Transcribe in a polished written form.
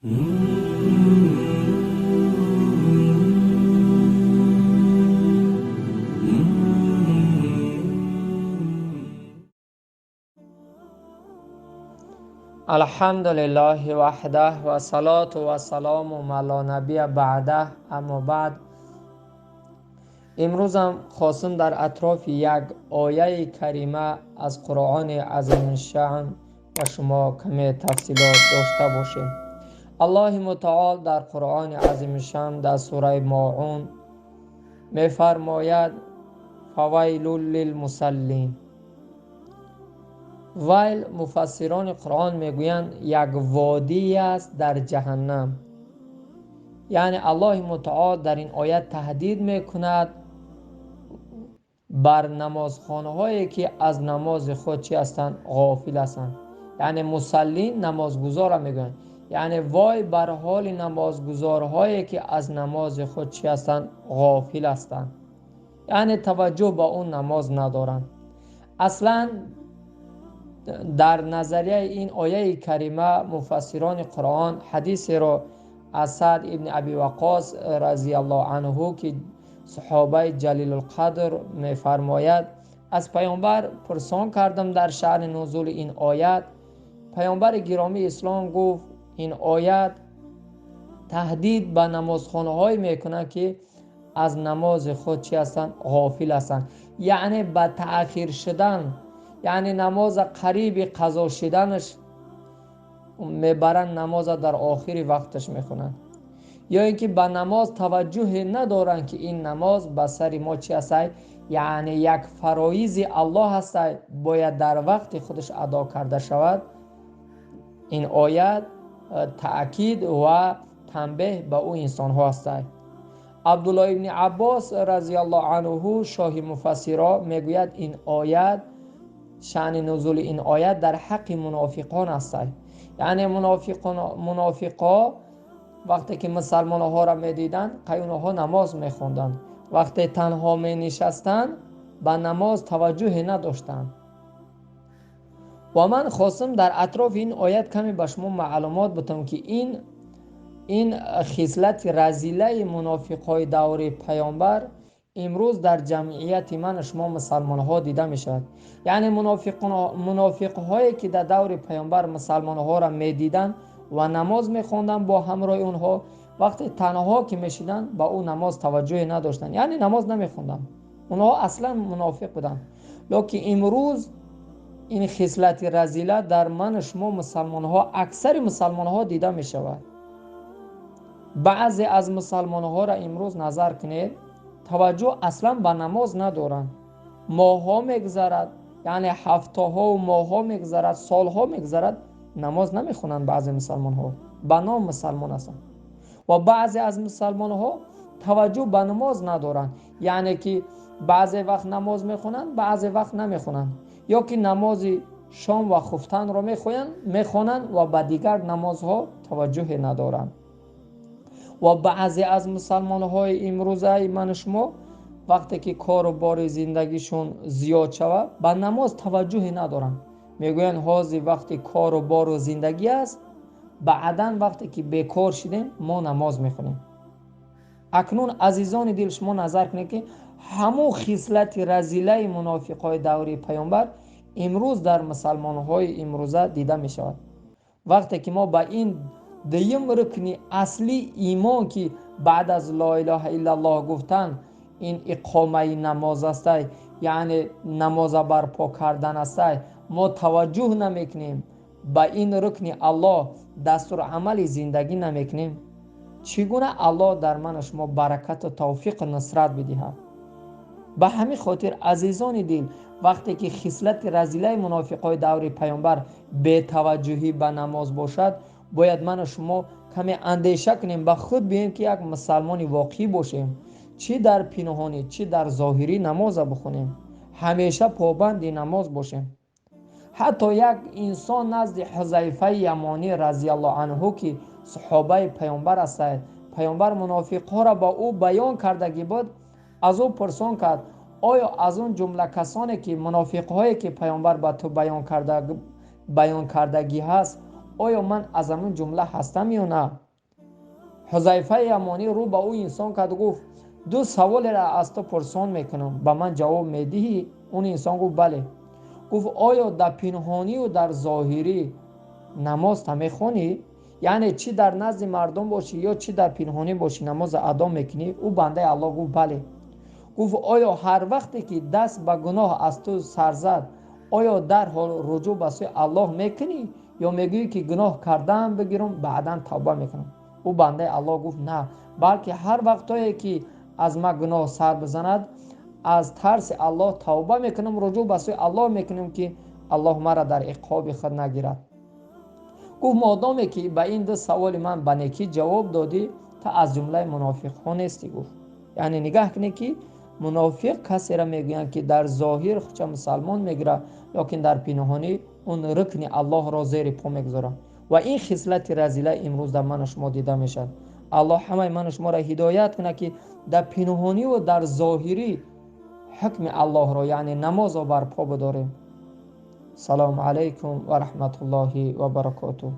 Алҳамдулиллаҳи ваҳдаҳ ва салоту ва салому ало набия баъдаҳ, аммо баъд. Имрӯзам хостам дар атрофи як ояи карима аз Қуръони азимушшаън ба шумо каме тафсилот дошта бошем. Аллоҳи мутаол дар Қуръони азимушшаън дар сураи Моун мефармояд: фавайлул лилмусаллин. Вайл, муфассирони Қуръон мегӯянд, як водӣ аст дар ҷаҳаннам. Яъне Аллоҳи мутаол дар ин оят таҳдид мекунад бар намозхонаҳое ки аз намози худ чӣ ҳастанд? Ғофил ҳастанд. Яъне мусаллин намозгузорро мегӯянд. Яъне вой бар ҳоли намозгузорҳое ки аз намози худ чӣ ҳастанд? Ғофил ҳастанд. Яъне таваҷҷӯҳ ба он намоз надоранд. Аслан дар назарияи ин ояи карима муфассирони Қуръон ҳадисеро аз Саъд ибни Аби Ваққос разияллоҳу анҳу, ки саҳобаи ҷалилулқадр, мефармояд: аз паёмбар пурсон кардам дар шаъни нузули ин оят. Паёмбари гиромии ислом гуфт: ин оят таҳдид ба намозхонаҳое мекунад ки аз намози худ чӣ ҳастанд? Ғофил ҳастанд. Яъне ба таъхир шудан, яъне намоз қариби қазо шуданаш мебаранд, намоз дар охири вақташ мехонанд, ё инки ба намоз таваҷҷӯҳе надоранд ки ин намоз ба сари мо чӣ ҳаст? Яъне як фароизи Аллоҳ ҳаст, бояд дар вақти худаш адо карда шавад. Ин оят таъкид ва танбеҳ ба ӯ инсонҳо ҳаст. Абдуллоҳ ибни Аббос разияллоҳу анҳу, шоҳи муфассиро, мегӯяд ин оят, шаъни нузули ин оят дар ҳаққи мунофиқон аст. Яъне мунофиқо вақте ки мусалмонҳоро медиданд, қайунҳо намоз мехонданд. Вақте танҳо менишастанд, ба намоз таваҷҷӯҳе надоштанд. Ва ман хостам дар атрофи ин оят каме ба шумо маълумот бидам ки ин хислати разилаи мунофиқҳои даври паёмбар имрӯз дар ҷамъияти ман шумо мусалмонҳо дида мешавад. Яъне мунофиқҳое ки дар даври паёмбар мусалмонҳоро медиданд ва намоз мехонданд бо ҳамроҳи онҳо, вақте танҳо ки мешиданд ба ӯ намоз таваҷҷӯҳе надоштанд, яъне намоз намехонданд. Онҳо аслан мунофиқ буданд. Лекин имрӯз ин хислати разила дар ман шумо мусалмонҳо, аксари мусалмонҳо дида мешавад. Баъзе аз мусалмонҳоро имрӯз назар кунед, таваҷҷӯҳ аслан ба намоз надоранд. Моҳҳо мегузарад, яъне ҳафтаҳо ва моҳҳо мегузарад, солҳо мегузарад, намоз намехонанд баъзе мусалмонҳо, ба ном мусалмон ҳастанд. Ва баъзе аз мусалмонҳо таваҷҷӯҳ ба намоз надоранд, яъне ки баъзе вақт намоз мехонанд, баъзе вақт намехонанд, ё ки намози шом ва хуфтанро мехонанд ва ба дигар намозҳо таваҷҷӯҳе надоранд. Ва баъзе аз мусалмонҳои имрӯзаи ман шумо вақте ки кору бори зиндагишон зиёд шавад, ба намоз таваҷҷӯҳе надоранд. Мегӯянд ҳозир вақти кору бору зиндагӣ аст, баъдан вақте ки бекор шудем мо намоз мехонем. Акнун азизони дил, шумо назар кунед ки ҳамон хислати разилаи мунофиқҳои даври паёмбар имрӯз дар мусалмонҳои имрӯза дида мешавад. Вақте ки мо ба ин дуюм рукни асли имон, ки баъд аз ло илаҳа иллаллоҳ гуфтан ин иқомаи намоз аст, яъне намоза барпо кардан аст, мо таваҷҷӯҳ намекунем, ба ин рукни Аллоҳ дастурамали зиндагӣ намекунем, чӣ гуна Аллоҳ дар ман шумо баракату тавфиқу нусрат бидиҳад? Ба ҳамин хотир азизони дил, вақте ки хислати разилаи мунофиқҳои даври паёмбар бетаваҷҷӯҳӣ ба намоз бошад, бояд ман шумо каме андеша кунем, ба худ биёем ки як мусалмони воқеӣ бошем, чӣ дар пинҳонӣ, чӣ дар зоҳирӣ намоза бихонем, ҳамеша побанди намоз бошем. Ҳатто як инсон назди Ҳузайфаи Ямонӣ разияллоҳу анҳу, ки саҳобаи паёмбар аст, паёмбар мунофиқҳоро ба ӯ баён кардагӣ буд, аз ӯ пурсон кард: оё аз он ҷумла касоне ки мунофиқҳое ки паёмбар ба ту баён кардагӣ ҳаст, Оё ман аз ҳамин ҷумла ҳастам ё на? Ҳузайфаи Ямонӣ рӯ ба ӯ инсон кард, гуфт: ду саволеро аз ту пурсон мекунам, ба ман ҷавоб медиҳӣ? Он инсон гуфт: бале. Гуфт: оё дар пинҳонию дар зоҳирӣ намозта мехонӣ? Яъне чӣ дар назди мардум бошӣ ё чӣ дар пинҳонӣ бошӣ, намоза адо мекунӣ? Ӯ бандаи Аллоҳ гуфт: бале. Гуфт: оё ҳар вақте ки даст ба гуноҳ аз ту сар зад, оё дарҳол руҷӯъ ба сӯи Аллоҳ мекунӣ ё мегӯӣ ки гуноҳ кардаам бигирам, баъдан тавба мекунам? Ӯ бандаи Аллоҳ гуфт: на, балки ҳар вақтое ки аз ман гуноҳ сар бизанад, аз тарси Аллоҳ тавба мекунам, руҷӯъ ба сӯи Аллоҳ мекунам, ки Аллоҳ маро дар иқоби худ нагирад. Гуфт: модоме ки ба ин ду саволи ман ба некӣ ҷавоб додӣ, ту аз ҷумлаи мунофиқҳо нестӣ. Гуфт: яъне нигаҳ кунед, ки мунофиқ касеро мегӯянд, ки дар зоҳир худша мусалмон мегирад, лекин дар пинҳонӣ он рукни Аллоҳро зери по мегузорад. Ва ин хислати разила имрӯз дар ману шумо дида мешавад. Аллоҳ ҳамаи ману шуморо ҳидоят кунад, ки дар пинҳониву дар зоҳирӣ ҳукми Аллоҳро, яъне намозро барпо бидорем. Салому алайкум ва раҳматуллоҳи ва баракотуҳ.